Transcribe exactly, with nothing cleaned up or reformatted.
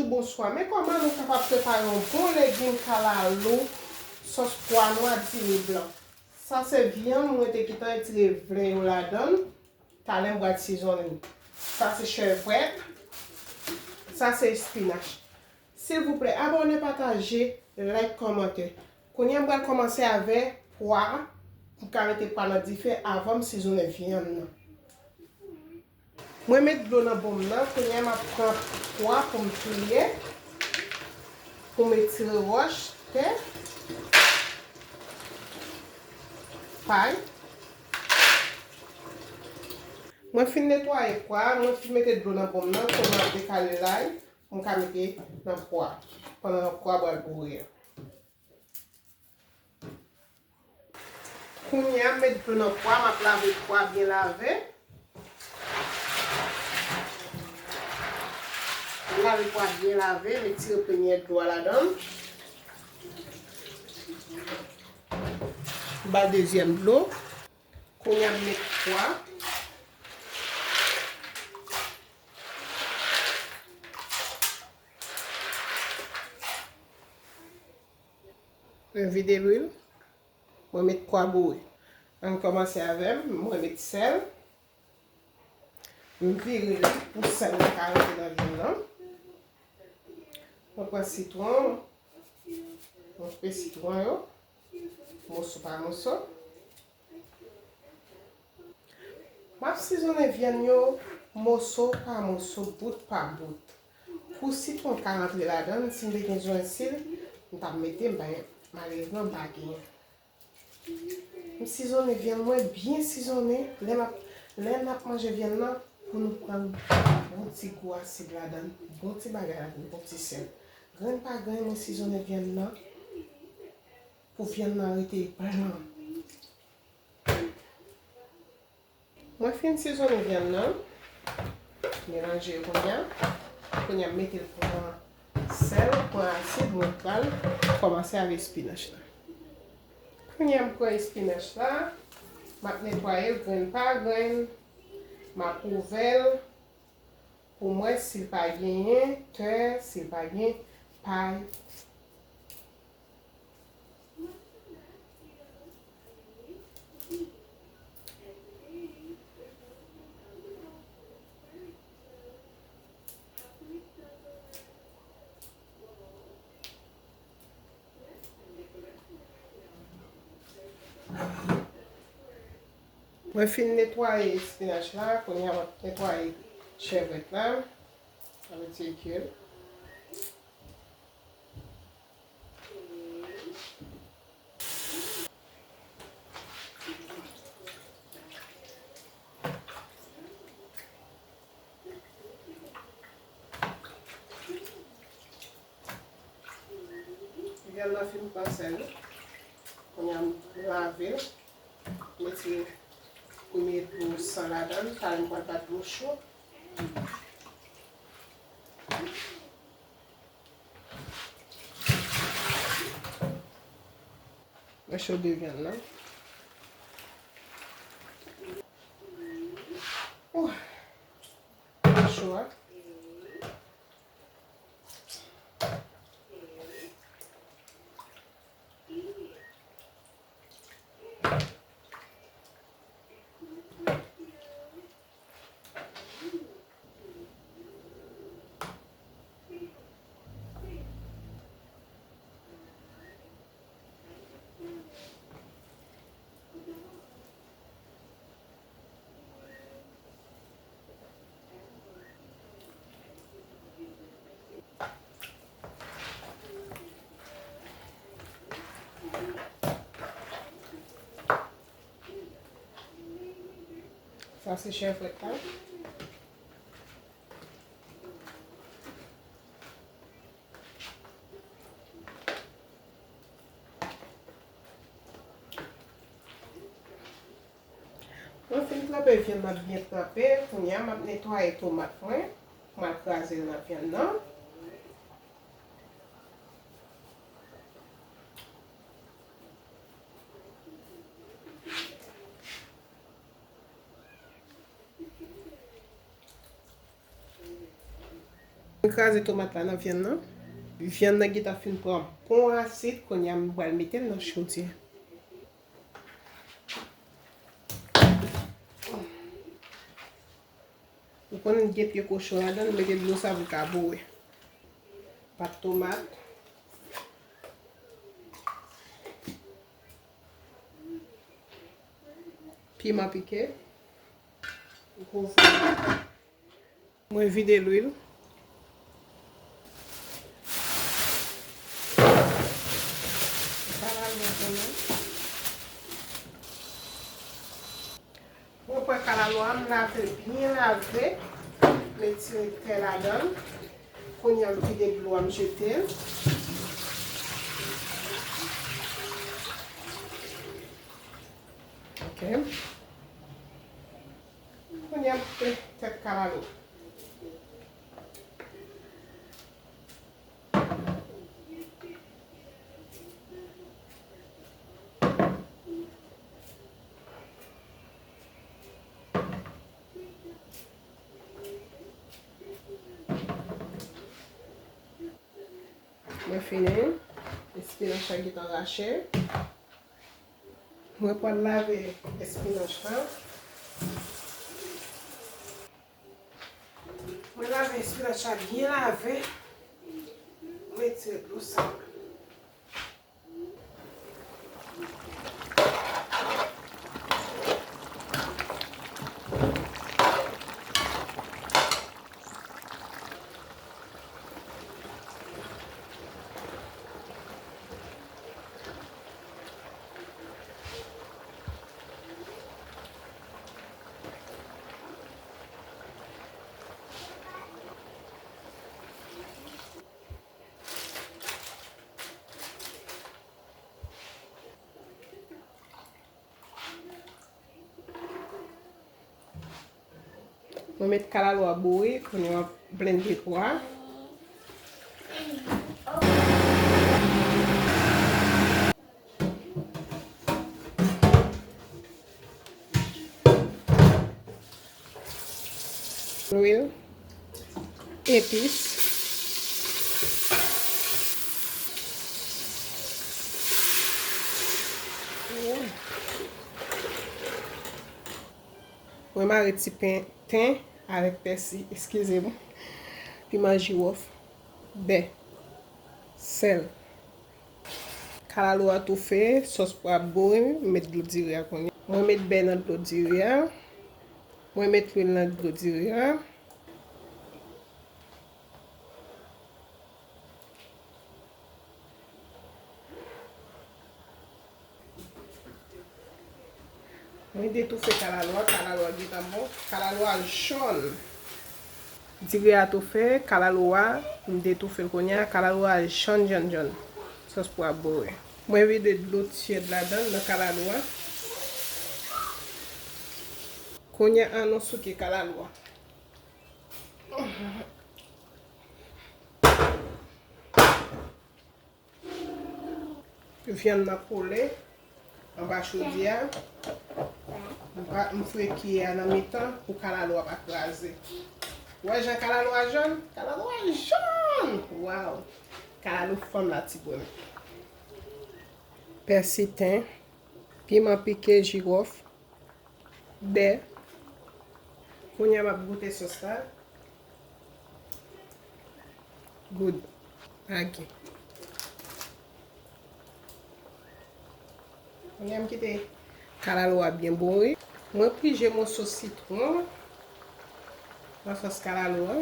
Bonswa, men kòman nou kapab prepare yon bon legim kalalou sòs pwa nwa diri blan? Sa se vyann mwen te gentan retire ven yo ladan l. Talè m pral sizonnen l. Sa se chèvwèt. Sa se espinach. Silvouplè, abòne, pataje, like, kòmante. Kounye a m pral kòmanse avè pwa. M ka mete pwa nan dife avan m sizonnen vyann nan. Mwen met dlo nan bol m nan. Kounye a m ap pran pwa pou m touye, pou m retire wòch, tè, pay. Mwen fin netwaye pwa, mwen fin mete dlo nan bol m nan, kounye a m ap dekale lay pou m ka mete nan pwa, pandan pwa pral boure a. Kounye a, m met dlo nan pwa, m ap lave pwa byen lave. M lave pwa byen lave, m retire premye dlo a ladan l. M ba dezyèm dlo. Kounye a, m met pwa. Mwen vide lwil. Mwen met pwa boure. Ann kòmanse avè m. Mwen met sèl. M vire li pou sèl la ka rantre nan vyann nan. Mwen pran sitwon. Mwen koupe sitwon yo. Moso pa moso. M ap sizonnen vyann yo moso pa moso, bout pa bout. Pou sitwon ka rantre ladan l, si m te gen zwensil, m t ap mete, m pa, malerezman, m pa genyen. M sizonnen vyann mwen byen sizonnen. Lè m ap, lè n ap manje vyann nan, pou nou pran bon ti gou asid ladan l, bon ti bagay ladan l, bon ti sèl. Grenn pa grenn, mwen sizonnen vyann nan pou vyann nan rete blan. Mwen fin sizonnen vyann nan, melanje yo kounye a. Kounye a m mete l pran sèl, pran asid, mwen pral kòmanse avè espinach la. Kounye a m pran espinach la, m ap netwaye l grenn pa grenn, m ap ouvè l pou m wè si l pa genyen tè, si l pa gen pay. Mwen fin netwaye espinach la, kounye a m ap netwaye chèvwèt la. Sa vle di ke vyann nan fin pran sèl. Kounye a m lave l. Mete premye dlo san ladan l, talè m pral bat dlo cho. Mwen chode vyann nan. Ouh. Cho a. Sa se chèvwèt la. Mwen fin tranpe vyann nan byen tranpe. Kounye a, m ap netwaye tomat mwen. M al kraze l nan vyann nan. Mwen kraze tomat la nan vyann nan. Vyann nan gentan fin pran pon asid, kounye a m pral mete l nan chodyè. Ou konn gen pye kochon ladan, mete dlo sa pou l ka boure. Pat tomat. Piman pike. Gwo vwal. Mwen vide lwil. Kalalou an tou non. Mwen pran kalalou a, m lave l byen lave, m retire tè ladan l. Kounye a m vide dlo a, m jete l. Ok. Kounye a m koupe tèt kalalou. Mwen fini. Espinach la gentan rache. Mwen pral lave espinach la. Mwen lave espinach la byen lave. Mwen retire dlo sa. Mwen met kalalou a boure, kounye a m ap blende pwa. Lwil, epis. Mwen mare ti pen, ten avèk pèsi, eskize m, piman jiwòf, bè, sèl. Kalalou a toufe, sòs pwa ap boure, m met dlo diri a kounye a. Mwen met bè nan dlo diri a. Mwen met lwil nan dlo diri a. Mwen detoufe kalalou a, kalalou a gentan bon. Kalalou a jòn. Diri a toufe, kalalou a, m detoufe l kounye a, kalalou a jòn, jòn, jòn. Sòs pwa boure. Mwen vide dlo tyèd ladan l, nan kalalou a. Kounye a, nou souke kalalou a. Vyann nan kole anba chodyè a. M pa, m foure kiyè a nan mitan pou kalalou a pa kraze. Ou wè jan kalalou a jòn? Kalalou a jòn! Waw! Kalalou fanm Latibonit. Pèsi, ten, piman pike, jiwòf, bè. Kounye a m ap goute sòs la. Good. Magi. Kounye a m kite kalalou a byen boure. Mwen plije moso sitwon nan sòs kalalou a.